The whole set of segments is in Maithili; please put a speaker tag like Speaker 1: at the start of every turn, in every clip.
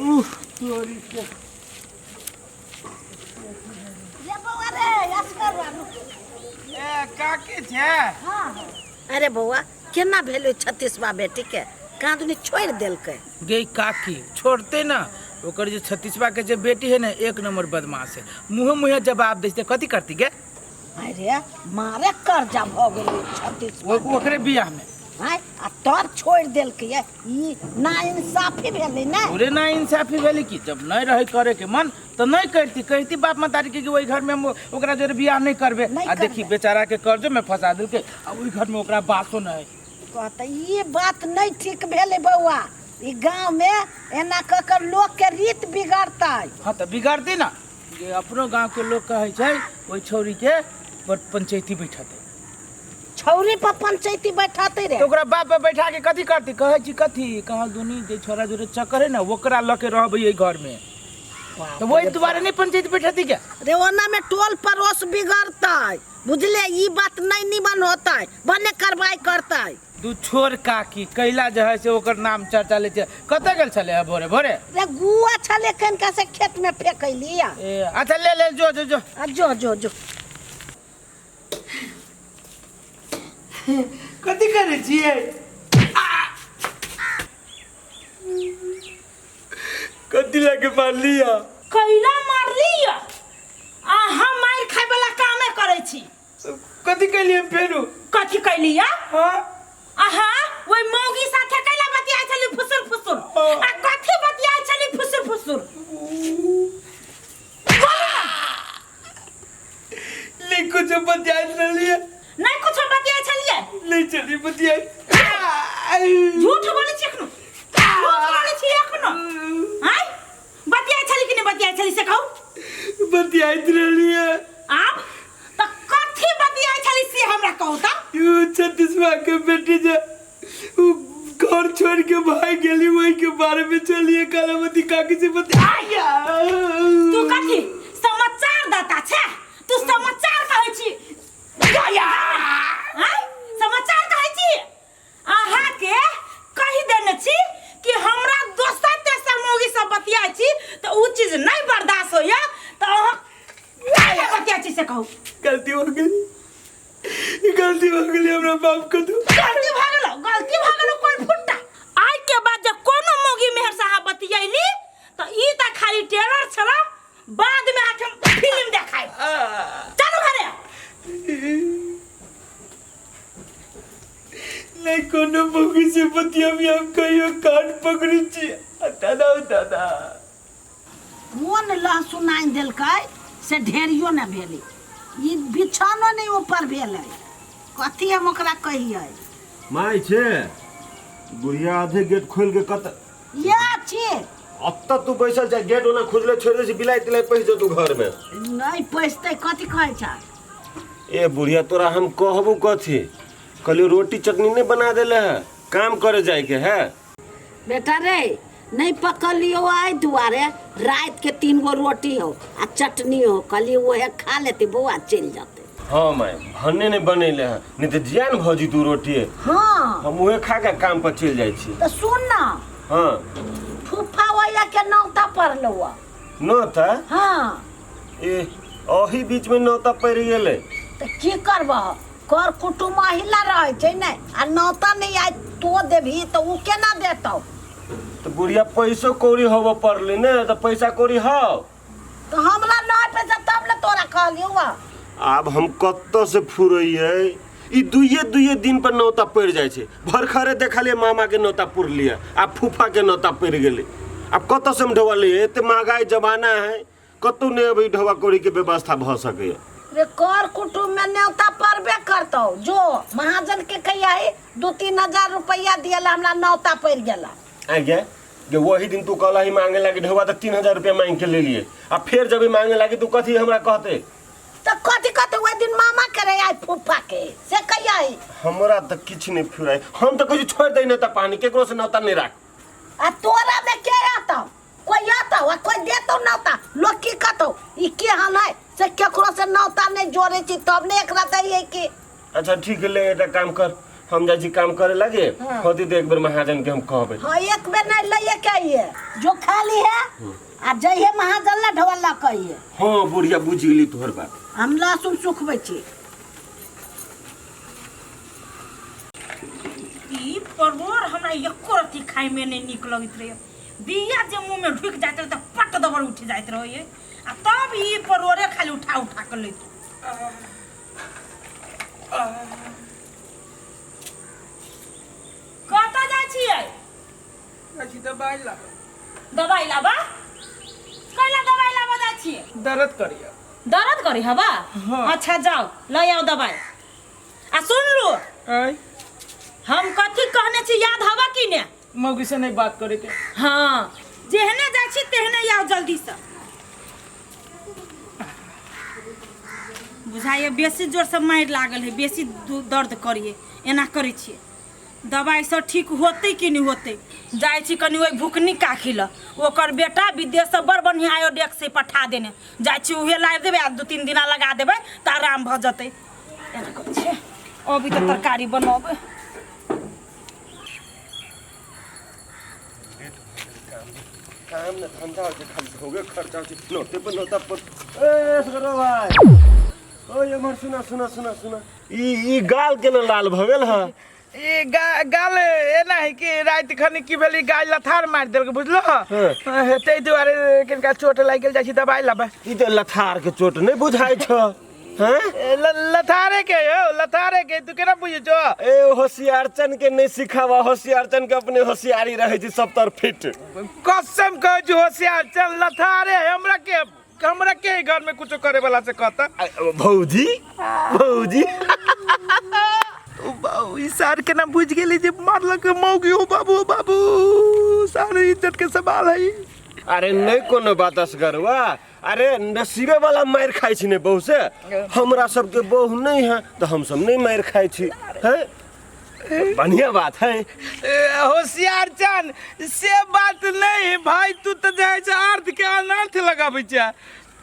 Speaker 1: उफ तोरी के।
Speaker 2: रे बौआ रे, असगर बाबू।
Speaker 1: ए काकी छै?
Speaker 2: हाँ अरे बौआ, केना भेलै छत्तीसवा बेटी के कांदनी छोड़ि देलकै?
Speaker 1: गे काकी, छोड़ते ना, ओकर जे छत्तीसवा के जे बेटी है ना, एक नंबर बदमाश है, मुँहे मुँहे जवाब दै छै, कथी करती गे?
Speaker 2: अरे मारे कर्जा भऽ गेलै छत्तीसवा
Speaker 1: ओकरे बियाह में।
Speaker 2: आँय, आ तब छोड़ि देलकै ई ना इंसाफी भेलै ने?
Speaker 1: पूरे ना इंसाफी भेलै कि जब नहीं रहे करे के मन तो नहीं करती, कहती बाप महतारी के कि ओहि घर में हम ओकरा जोरे बियाह नहीं करबे।
Speaker 2: नहीं
Speaker 1: आ देखी
Speaker 2: करबे।
Speaker 1: बेचारा के कर्जो में फंसा देलकै आ ओहि घर में ओकरा बासो नहीं।
Speaker 2: कहते ई बात नहीं ठीक भेलै बौआ, ई गाँव में एना कऽ कऽ लोक के रीत बिगड़तै।
Speaker 1: हाँ तो बिगड़ती ना, जे अपनो गाँव के लोग कहै छै ओहि छौरी के पर पंचायती बैठतै।
Speaker 2: छौरी पर पंचायती बैठतै रे?
Speaker 1: तो ओकरा बाप पे बैठा के कथी करती? कहै छी कथी कहाँ दुनी जे छोरा जोरे चक्कर है ना, ओकरा लऽ के रहबै एहि घर में, तो वही दुआरे नहीं पंचायती बैठती क्या?
Speaker 2: रे ओना में टोल पड़ोस बिगड़तै बुझले, ई बात नहीं निमन होतै, भने कार्रवाई करतै।
Speaker 1: दू छोर काकी, कैला जे है से ओकर नाम चर्चा ले छै। कतऽ गेल छलै है भोरे भोरे?
Speaker 2: रे गुआ छलै कनिका से खेत में फेकैली।
Speaker 1: ए अच्छा, ले ले, जो जो जो।
Speaker 2: आ जो जो जो।
Speaker 1: कथी करै छियै? कथी लगे मारलिया?
Speaker 3: कैला मारली? अहाँ मारि खाय वाला कामे करै छी।
Speaker 1: कथी कैलियै फेरू?
Speaker 3: कथी कैली?
Speaker 1: हाँ।
Speaker 3: अहाँ ओहि मौगी साथे कैला बतियाइ छली फुसुर फुसुर?
Speaker 1: हाँ।
Speaker 3: आ कथी बतियाइ छली फुसुर फुसुर?
Speaker 1: नहीं कुछ बतियाइ छलियै।
Speaker 3: नहीं कुछ बतियाइ छलियै?
Speaker 1: नहीं चली बतियाइ।
Speaker 3: झूठ बोलै छी एखनो, झूठ बोलै छी एखनो। आँय, बतियाइ छली कि नहि बतियाइ छली से कहू।
Speaker 1: बतियाइत रहलियै।
Speaker 3: आब तऽ कथी बतियाइ छली से हमरा कहू तऽ।
Speaker 1: You छत्तीसवा के बेटी जे उ घर छोड़ के भाग गेली, वही के बारे में चलिए कालामती काकी से बतिया।
Speaker 3: तू कथी समाचार दाता छे? तू समाचार कहै छी? आँय, समाचार कहै छी? अहाँ के कहि देने छी कि हमरा दोसर तेसर मौगी सब बतियाइ छी तऽ उ चीज नहि बर्दाश्त होइया, तऽ अहाँ काहे बतियाइ छी से कहू।
Speaker 1: गलती हो गेली, गलती हो गेली, हमरा माफ कर दो।
Speaker 3: गलती भऽ गेलो, गलती भऽ गेलो कोन फुट्टा। आइ के बाद जे कोनो मौगी मेहर से अहाँ बतियैली तऽ ई तऽ खाली टेलर छला, बाद में अहाँके हम फिल्म देखायब। चलू घरे।
Speaker 1: नहीं कोनो मौगी से बतियाबी हम कहियो, कान पकड़ी छी दादा दादा।
Speaker 2: कोन लहसुन आनि देलकै से ढेरियो ने भेलै, ई बिछानो नहि ऊपर भेलै, कथी हम ओकरा कहियै?
Speaker 4: माय छे बुढ़िया आधे गेट खोल के कत
Speaker 2: या छी?
Speaker 4: अत्ता तू बैसल छै, गेट ओना खुजले छोड़ दे छी, बिलाई तिलाई पैस जेतौ घर में।
Speaker 2: नहि पैसतै, कथी कहै छ?
Speaker 4: ए बुढ़िया, तोरा हम कहबू कथी, कहलियो रोटी चटनी नहीं बना देले है, काम करे जाए के है।
Speaker 2: बेटा रे, नहीं पकड़लियो आई दुआरे, रात के 3 गो रोटी हो आ चटनी हो, कहलिए वह खा लेते बौआ चल जाते।
Speaker 4: हाँ माय, भन्ने नहीं बनैले है, नहीं तो जियान भौजी तू रोटी।
Speaker 2: हाँ।
Speaker 4: हम उहे खा के काम पर चल जाए छी।
Speaker 2: तो सुन ना।
Speaker 4: हाँ।
Speaker 2: फूफा वैया के नौता पड़लो।
Speaker 4: नौता?
Speaker 2: हाँ।
Speaker 4: ए ओही बीच में नौता पड़ गेलै।
Speaker 2: तो की करबह, कर कुटुम अहिला रहै छै ने, आ नौता नहीं आय तो देबही तो उ केना देतौ?
Speaker 4: तो बुढ़िया पैसो कौड़ी होबो पड़ले ने, तो पैसा कौड़ी हौ।
Speaker 2: तो हमरा नहीं पैसा तब ने तोरा कहलियौ।
Speaker 4: आब हम कत्तो से फुरैयै, ई दुइये दुइये दिन पर नौता पड़ जाइ छै। भरखरे देखलियै मामा के नौता पुरलियै, आब फूफा के नौता पड़ गेलै, आब कत्तो से हम ढोआ लियै? एते महगाई जमाना है, कतौ नहि अभी ढोआ कौड़ी के व्यवस्था भऽ सकैया।
Speaker 2: रे कर कुटुम्ब में न्योता पड़बे करतौ, जो महाजन के कहिया 2-3 हजार रुपया दियल, हमरा न्योता पड़ गेला।
Speaker 4: आज्ञा जे वही दिन तू कहला ही मांगे लागी ढोआ तो 3000 रुपया मांग के ले लिए, आ फिर जब मांगे लागी तू कथी हमरा कहते?
Speaker 2: तो कथी कहते, वही दिन मामा के रे आई फूफा के से कहिया ही।
Speaker 4: हमरा तो किछ नहीं फुराई, हम तो कहियो छोड़ दे नौता पानी, केकरो से नौता नहीं राख।
Speaker 2: आ तोरा में के आता, कोई आता आ कोई देतो नौता, लोग की कहतो ई के हाल है से केकरो से नौता नहीं जोड़े छी तब ने एकरा दैयै की।
Speaker 4: अच्छा ठीक है, ले एकटा काम कर, हम जाइ छी काम करे लागे।
Speaker 1: हाँ।
Speaker 4: होती तो एक बेर महाजन के हम कहबै।
Speaker 2: हाँ, एक बेर नहीं लइए के आइए, जो खाली है आ जइहे महाजन ला ढोल ला कहिए।
Speaker 4: हाँ बुढ़िया, बुझि गेली तोहर बात।
Speaker 2: हम लहसुन सुखबै छी।
Speaker 3: ई परोड़ हमरा एको रत्ती खाइमे नहि नीक लगैत रहैए। बिया जे मुँहमे ढुकि जाइत रहै तऽ पट दबर उठि जाइत रहैए, आ तब ई परोड़े खाली उठा उठा कऽ लैत। कतऽ जाइ छियै?
Speaker 1: जाइ छी दबाइ लाबऽ।
Speaker 3: दबाइ लाबऽ? कैला दबाइ लाबऽ जाइ छियै?
Speaker 1: दर्द करैया।
Speaker 3: दर्द करै हवा?
Speaker 1: हाँ।
Speaker 3: अच्छा जाउ, लऽ आउ दबाइ। आ सुन लू,
Speaker 1: आय।
Speaker 3: हम कथी कहने छी याद हवा कि ने?
Speaker 1: मौगी से नहीं बात करे के।
Speaker 3: हाँ, जेहने जाइ छी तेहने आउ जल्दीसँ। बुझाइए बेसी जोरसँ मारि लागल है, बेसी दर्द करिए। एना करै छियै, दबाइसँ ठीक होतै कि नहि होतै। जाइ छी कनि ओहि भुकनी काकी लग, ओकर बेटा विदेशसँ बड़ बढ़िआँ आयोडेक्स से पठा देने। जाइ छी उहे लाबि देबै आ 2-3 दिना लगा देबै तऽ आराम भऽ जेतै। एना करै छियै, अभी तऽ तरकारी बनबै।
Speaker 4: काम न धंधा होइ छै, खाली ढोगे खर्चा होइ छै, नोते पर नोता पर। ए सगरो भाई, ओ एम्हर सुना सुना सुना सुना, ई ई गाल केना लाल भऽ गेल हँ?
Speaker 1: ई गाल एना है कि राति खनी की भेल, ई गाय लथार मारि देलक, बुझलो?
Speaker 4: हाँ।
Speaker 1: ताहि दुआरे कनिका चोट लागि गेल, जाइ छी दबाइ लाबे।
Speaker 4: ई तऽ लथार के चोट नहि बुझाइ छ। हैं?
Speaker 1: ए, लथारे के यौ, लथारे के, तू केना बुझै छौ?
Speaker 4: ए होशियारचन के नहि सिखावा, होशियारचन के अपने होशियारी रहै छै सब तर फिट।
Speaker 1: कसम कहै छी होशियार चल लथारे है। हमरा के घर में कुछो करे वाला से कहता।
Speaker 4: भौजी, भौजी।
Speaker 1: ओ बाबू, ई सार केना बुझि गेली जे मारलक मौगी? ओ बाबू, ओ बाबू, सारे इज्जत के सवाल है।
Speaker 4: अरे नहीं कोनो बात असगरवा, अरे नसीबे वाला मारि खाइ छी ने बहू से। हमरा सबके बहू नहीं है तो हम सब नहीं मारि खाइ छी हैं, बढ़िया बात है।
Speaker 1: ए, होशियार चंद से बात नहीं है भाई, तू तो जाइ छै अर्थ के अनर्थ लगाबै छै।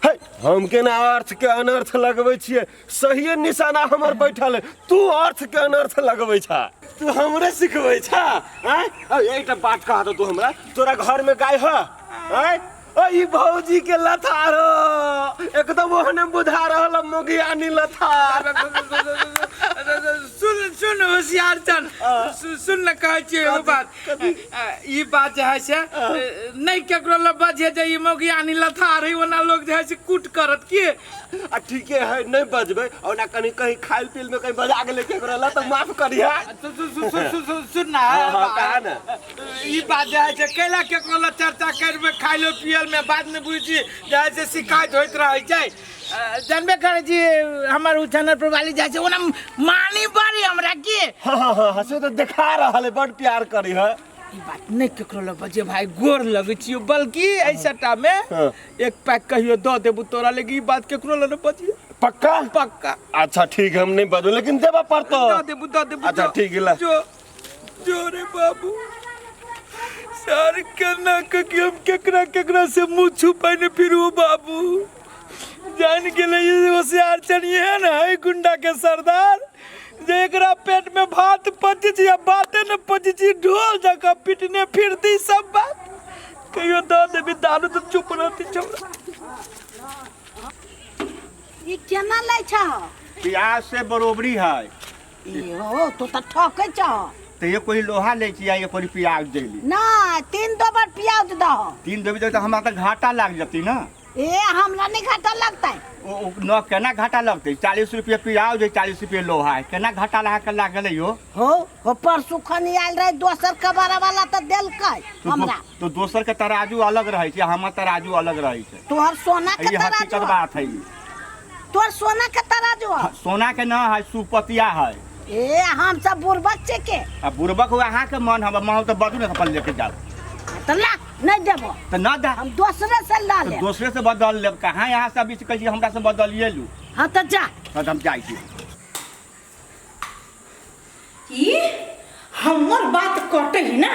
Speaker 4: है, हम केना अर्थ के अनर्थ लगबै छियै? सहिए निशाना हमर बैठल है, तू अर्थ के अनर्थ लगबै छा, तू हमरे सिखबै छा। आँय, एकटा बात कहा तू हमरा, तोरा घर में गाय ह? आँय, ओ ई भौजी के लथार हो, एकदम ओहने बुझा रहल है मोगियानी लथार।
Speaker 1: सुन सुन होशियार चंद, सुन न, कहै छियै एगो बात। ई बात जे है से नहीं केकरो लग बजे जे ई मोगियानी लथार है, ओना लोग जे है से कूट करत की।
Speaker 4: आ ठीके है, नहीं बजबै, और ना कहीं कहीं खाइल पील में कहीं बजा गेलै केकरो ला तऽ माफ करिहा।
Speaker 1: सुन ना।
Speaker 4: हाँ, हाँ, कहा ना।
Speaker 1: ई बात जे है से कैला केकरो लग चर्चा करबै खाइलो पियल में, बाद में बुझी जे है से शिकायत होइत रहै छै। जानबे करै छी हमर उ चैनल पर वाली जाइ छै, ओना मानी बड़ी हमरा की।
Speaker 4: हाँ हाँ हाँ हाँ, से तऽ देखा रहल है, बड़ प्यार करी है।
Speaker 1: ई बात नहीं केकरो लग बजे भाई, गोर लगै छियो, बल्कि ऐसा टा में
Speaker 4: हाँ।
Speaker 1: एक पैक कहियो दऽ देबू तोरा, लेकिन ई बात केकरो लग नहीं बजिए।
Speaker 4: पक्का?
Speaker 1: पक्का।
Speaker 4: अच्छा ठीक है, हम नहीं बजू लेकिन देबा पड़तो।
Speaker 1: दऽ देबू, दऽ देबू।
Speaker 4: अच्छा,
Speaker 1: जो।
Speaker 4: ठीक है, ला।
Speaker 1: जो जो रे बाबू, सर केना के कि हम केकरा केकरा से मुंह छुपाने फिरू। बाबू जान गेलै ई होशियार चढ़िए ने है गुंडा के सरदार, जे एकरा पेट में भात पची छी आ बाते न पची छी, ढोल जकाँ पिटने फिरती सब बात। कहियो दऽ देबी दारू तऽ चुप रहती छौड़ा।
Speaker 2: ई केना लै छह?
Speaker 5: प्याज से बरोबरी है।
Speaker 2: ई हो तो तऽ ठकै छह।
Speaker 5: तो ये कोई लोहा ले छी आ ये कोई प्याज देली।
Speaker 2: ना, 3 दोबर प्याज दह।
Speaker 5: 3 देबी तऽ हमरा तऽ घाटा लाग जती ना।
Speaker 2: ए हमरा नहीं घाटा लगतै।
Speaker 5: ओ न केना घाटा लगतै? 40 रुपये प्याज है, 40 रुपये लोहा है, केना घाटा लगा के लागल यो?
Speaker 2: हो परसू खनी आयल रहे दोसर कबाड़ा वाला तऽ देलकै हमरा।
Speaker 5: तो दोसर के तराजू अलग रहै छै, हमर तराजू अलग रहै छै।
Speaker 2: तोहर सोना के
Speaker 5: ई हकीकत
Speaker 2: तराजू
Speaker 5: बात है।
Speaker 2: तोहर सोना के तराजू है?
Speaker 5: सोना के न है, सुपतिया है।
Speaker 2: ए हम सब बुड़बक छै के।
Speaker 5: आ बुड़बक अहाँ के मन, हमर मन तऽ बदू ने अपन लेके जाओ।
Speaker 2: तऽ ला नहीं देबो।
Speaker 5: तऽ न दे।
Speaker 2: हम दोसरे से ला
Speaker 5: तऽ
Speaker 2: लेब।
Speaker 5: दोसरे से बदल लेब। कहाँ यहाँ से अभी कहै छी हमरा से बदलिए लू।
Speaker 2: हाँ तऽ जा।
Speaker 5: तऽ हम जाइ छी।
Speaker 3: ई हमर बात कटै है ना,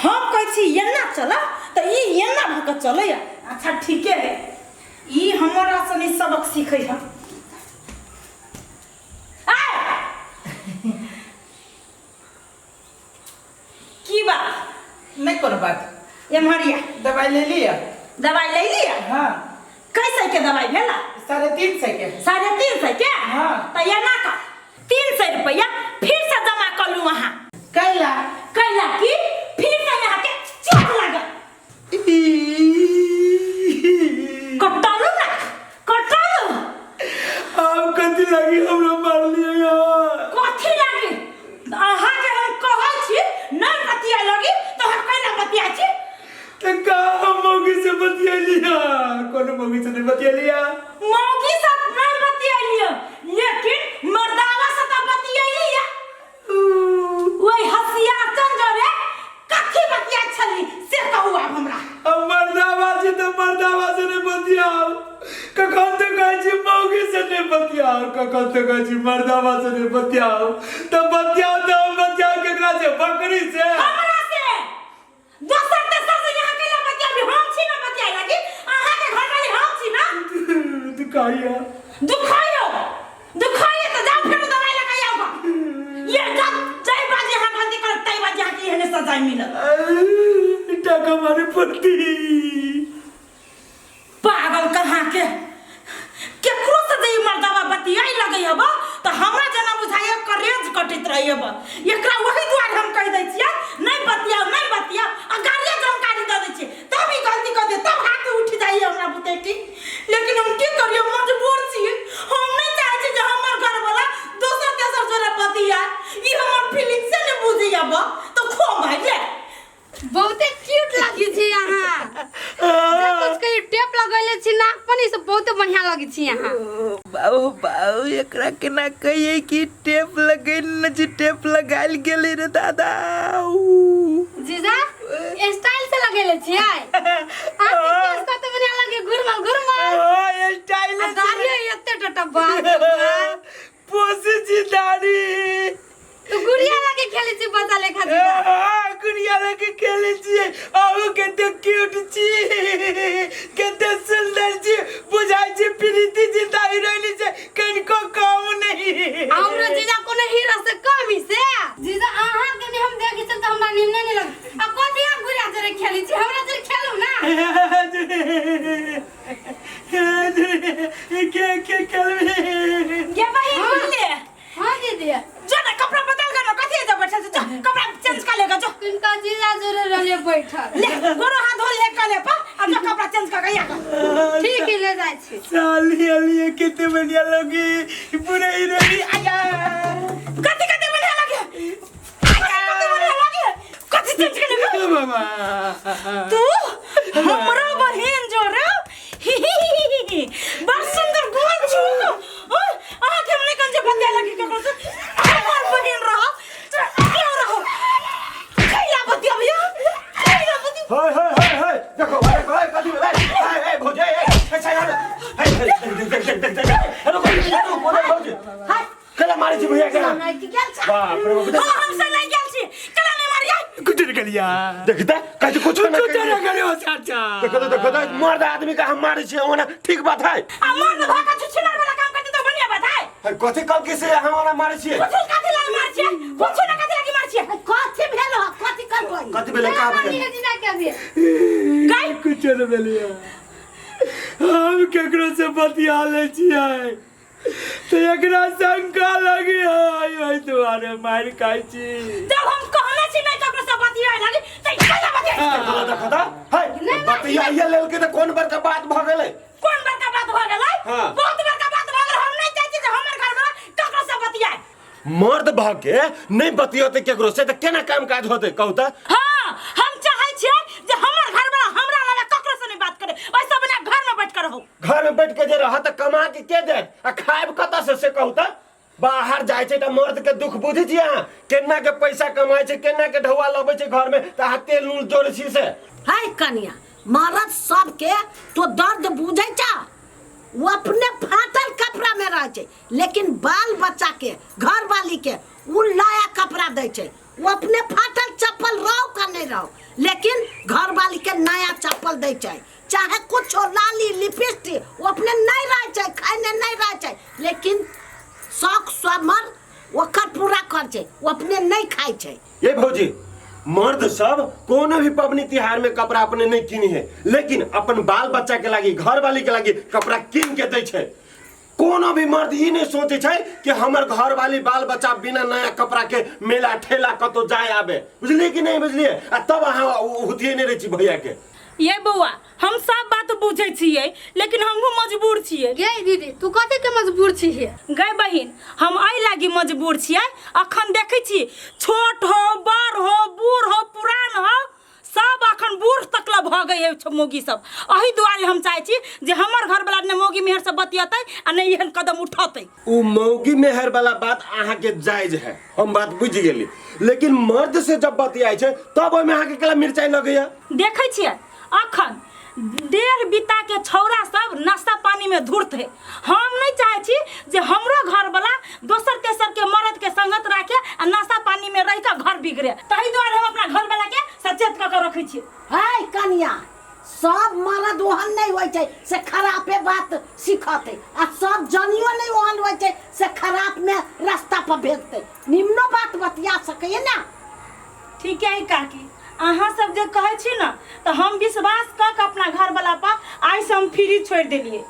Speaker 3: हम कहै छी एना चल तऽ ई एना भऽ कऽ चलैया। अच्छा ठीके है, ई हमरा से नहीं सबक सीखै है।
Speaker 6: नहीं कोनो बात।
Speaker 3: एम्हर या।
Speaker 6: दवाई ले लिया।
Speaker 3: दवाई ले लिया?
Speaker 6: हाँ।
Speaker 3: कैसे के दवाई भेला?
Speaker 6: 350 के।
Speaker 3: 350 के?
Speaker 6: हाँ।
Speaker 3: त एना कर, 300 रुपया फिर से जमा कर लू वहाँ।
Speaker 6: कैला?
Speaker 3: कैला की फिर से यहाँ के चोट लागल। कटलू ना, कटलू।
Speaker 1: आप कथी लागी हमरा मारलिए यार?
Speaker 3: कथी लागी? अहाँ के हम कहै छी नहीं बतिया लगी तो हम कैला बतिया छी?
Speaker 1: त का हम मौगी से बतियलिया? कोनो मौगी से नहीं बतियलिया।
Speaker 3: मौगी से नहीं बतियलिया, लेकिन मर्दावा से तो बतियलिया। वही हसिया चंजरे कथी बतिया छली से कहू आब हमरा।
Speaker 1: हम मर्दावा से तो मर्दावा से नहीं बतियाओ। कखन तो कहै छी मौगी से नहीं बतियाओ, कखन तो कहै छी मर्दावा से नहीं बतियाओ। तो बतियाओ तो हम बतियाओ केकरा से? बकरी से?
Speaker 3: हमरा से। दोसर तेसर से यहाँ कैला बतियाबी? हम छी ना बतियाए लागी, अहाँ के घर वाली हम छी ना।
Speaker 1: दुखाइया।
Speaker 3: दुखाइयो, दुखाइयो तो जाओ फेर दवाई लगाई आओ। ये जब जय बाजी यहाँ गलती करब तय बाजी यहाँ के एहने सजाय मिलत।
Speaker 1: टाका मारे पड़ती।
Speaker 3: पागल कहाँ के, केकरो से जे ई मर्दावा बतियाई लगै हब त हमरा जेना बुझाइए करेज कटैत रहै हब। एकरा वही दुआरे हम कहि दै छियै नहीं बतियाओ नहीं बतियाओ, आ गाड़िए जानकारी दऽ दै छियै तब ई गलती कऽ दे तब हाथ उठि जाइए हमरा बुते की। लेकिन हम की करियै, मजबूर छियै। हम नहीं चाहै छी जे हमर घरवाला दोसर तेसर जोड़े बतियाए, ई हमर फीलिंग से नहीं बुझैया बा तो खो भाई ले।
Speaker 7: बहुते क्यूट लगी छी अहाँ। जे कुछ कही टेप लगैले छी नाक पर, ई सब बहुते बढ़िया लगी छी अहाँ।
Speaker 1: बाबू बाबू एकरा केना कहिए कि टेप लगैल न छी, टेप लगायल गेलै रे दादा।
Speaker 7: जीजा स्टाइल से लगैले छियै। आँखि केस कते बढ़िया लगे, घुरमल घुरमल।
Speaker 1: हां स्टाइल
Speaker 7: आ दाढ़ी एते टटा बाल।
Speaker 1: पोसी छी दाढ़ी।
Speaker 7: तो गुड़िया लगे खेले छी बच्चा लेखा जीजा।
Speaker 1: हां गुड़िया लगे खेले छी। अहू कते क्यूट छी, कते सुंदर छी, बुझाइ छी प्रीति जिंदा हीरोइन छै, कनिको कम नहीं।
Speaker 7: हमरो जीजा कोनो हीरो से कम ही से। जीजा अहाँ के नहीं हम देखै छी त हमरा निमने नहीं लगे। आ कथी आप गुड़िया जरे खेले छी, हमरा जरे खेलू ना।
Speaker 1: के के खेलबे?
Speaker 3: गे बहिन बोलले।
Speaker 7: हां दीदी।
Speaker 3: जो ना कपड़ा बदल कर ना, कथी जे बैठल छी, जो कपड़ा चेंज कर लेगा जो।
Speaker 7: किनका जीजा जरे रहले बैठल।
Speaker 3: ले गोरो हाथ धो ले कले पर, आ जो कपड़ा चेंज कर के आ।
Speaker 7: ठीक है ले जाय छी।
Speaker 1: साली अली कितने बढ़िया लगी पूरा हीरोइन। आया
Speaker 3: कथी कथी बढ़िया लगे, कथी बढ़िया लगे, कथी चेंज कर लेगा
Speaker 1: बाबा।
Speaker 3: तू हमरा बहिन जो रे ही ही ही ही बड़ सुंदर गोल छु। अहाँ के हमने कंजे बतिया लगी ककरो से। हमर बहिन रहो क्यों रहो कैला बतिया भैया, कैला बतिया।
Speaker 4: हाय हाय हाय हाय देखो देखो हाय कथी भेलै? हाय हाय भौजी हाय हाय हाय हाय देख देख देख देख देख हेलो हेलो बोले भौजी
Speaker 2: हाय
Speaker 4: कैला मारै छी भैया के?
Speaker 2: नहीं की गेल छ।
Speaker 4: बाप रे बाप।
Speaker 3: हां हम से नहीं गेल छी, कैला नहीं मारिया?
Speaker 1: कुछ नहीं करिया।
Speaker 4: देखता कहै कुछ ना
Speaker 1: कुछ नहीं करियो चाचा।
Speaker 4: देखो तो देखो तो मर्द आदमी का हम मारै छी ओना ठीक बात है।
Speaker 3: आ मर्द भाका छुछिनार वाला काम करते तो बढ़िया बात है।
Speaker 4: कथी कल के से हम ओना मारै छी?
Speaker 3: कुछ कथी लागी मारै छी? कुछ ना कथी लागी मारै छी?
Speaker 2: कथी भेल हो, कथी करबै?
Speaker 4: कथी भेलै का भेलै?
Speaker 7: जीजा के अभी
Speaker 3: गाय
Speaker 1: कुछ नहीं भेलिया। हम केकरो से बतिया ले छियै तो एकरा शंका लगी है, ओहि दुआरे मारि खाइ छी।
Speaker 3: जब हम कहने छी नहीं ककरो से बतियाए लागी त कैला बतियाए?
Speaker 4: देखो देखो तो हाय बतियाइए लेल के त कोन बड़का बात भ गेलै?
Speaker 3: कोन बड़का बात भ गेलै?
Speaker 4: हाँ।
Speaker 3: बहुत बड़का बात भ गेलै। हम नहीं चाहै छी जे हमर घर वाला ककरो से बतियाए।
Speaker 4: मर्द भ के नहीं बतियते केकरो से त केना काम काज होतै कहू त?
Speaker 3: हां हम चाहै छियै जे हमर घर वाला हमरा अलावा ककरो से नहीं बात करे, ओइसे बिना घर में बैठ कर रहू।
Speaker 4: घर में बैठ के जे रहत त कमा के के देत आ खायब कतऽ से, से कहू त? बाहर जाइ छै त मर्द के दुख बुझै छी अहाँ? केना के पैसा कमाइ छै, केना के ढौआ लबै छै घर में त अहाँ तेल नून जोड़ै छी से।
Speaker 2: हाय कनिया, मर्द सबके तो दर्द बुझै छ, वो अपने फाटल कपड़ा में रह छै, लेकिन बाल बच्चा के घर वाली के वो नया कपड़ा दै छै। वो अपने फाटल चप्पल रहो का नहीं रहो, लेकिन घर वाली के नया चप्पल दै छै, चाहे कुछ हो लाली लिपस्टिक वो अपने नहीं रह छै, खाने नहीं रह छै, लेकिन शौक समर ओकर पूरा कर छै, वो अपने नहीं खाइ छै।
Speaker 4: ये भौजी मर्द सब कोनो भी पबनी तिहार में कपड़ा अपने नहीं किनी है, लेकिन अपन बाल बच्चा के लागी, घर वाली के लागी कपड़ा किन के दै छै। कोनो भी मर्द ई नहीं सोचे छै कि हमर घर वाली बाल बच्चा बिना नया कपड़ा के मेला ठेला कतौ जाए आबे, बुझलिए कि नहीं बुझलिए? आ तब अहाँ हुतिये नहीं रहै छी भैया के।
Speaker 3: ये बौआ, हम सब बात बुझै छियै, लेकिन हमहूँ मजबूर छियै।
Speaker 7: गे दीदी, तू कथी के मजबूर छी हे?
Speaker 3: गै बहिन, हम एहि लागी मजबूर छियै, अखन देखै छी छोट हो, बड़ हो, बूढ़ हो, पुरान हो, सब अखन बूढ़ तक ल भऽ गई है मौगी सब। एहि दुआरे हम चाहै छी जे हमर घरवला ने मौगी मेहर से बतियतै आ ने एहन कदम उठतै।
Speaker 4: उ मौगी मेहर वाला बात अहाँ के जायज है, हम बात बुझि गेली, लेकिन मर्द से जब बतियाइ छै तब ओहिमे अहाँ के केला मिरचाई लगैया।
Speaker 3: देखै छियै अखन डेढ़ बीता के छौड़ा सब नाश्ता पानी में धूर्त है। हम नहीं चाहे छी जे हमरो घरवला दोसर तेसर के मर्द के संगत राखे आ नाश्ता पानी में रह के घर बिगड़े, तही दुआरे हम अपना घरवला के सचेत कऽ के रखै छी।
Speaker 2: है कनिया, सब मर्द ओहन नहीं होइ छै से खरापे बात सिखतै, आ सब जनियो नहीं ओहन होइ छै से खराप में रास्ता पर भेजतै। निम्नो बात बतिया सकैए ना।
Speaker 3: ठीक है काकी, अहाँ सब जे कहै छी ने तऽ हम विश्वास कऽ के अपना घरवला पर आइ से हम फ्री छोड़ि देलियै।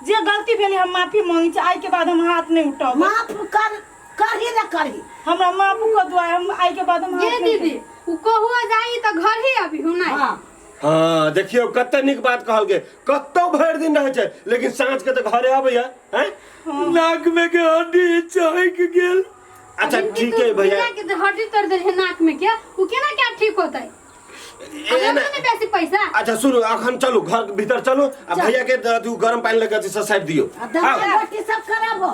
Speaker 3: जे गलती भेलै हम माफी मांगै छी, आइ के बाद हम हाथ नहि उठाबै।
Speaker 2: माफ कर करही ने करही,
Speaker 3: हमरा माफ कऽ दू, हम आइ के बाद हम
Speaker 7: ये
Speaker 3: हाथ नहि
Speaker 7: दीदी, उ कहुआ जाई तऽ घर ही अभी हूँ नहीं।
Speaker 2: हाँ।
Speaker 4: हाँ देखियौ कते नीक बात कहल गेल, कतौ भरि दिन रहै छै लेकिन साँझ के तऽ घरे अबैया हैं।
Speaker 1: नाक में के हड्डी चहक गेल।
Speaker 4: अच्छा ठीक है भैया,
Speaker 7: के हड्डी तोड़ दे नाक में के, उ केना क्या ठीक होतै?
Speaker 4: ए,
Speaker 7: ना बेसी पैसा।
Speaker 4: अच्छा सुनू, अखन चलू घर के भीतर चलू आ भैया के गरम पानी लगा ससाइब दियौ।
Speaker 2: आ दवाई गोटी सब कराबो।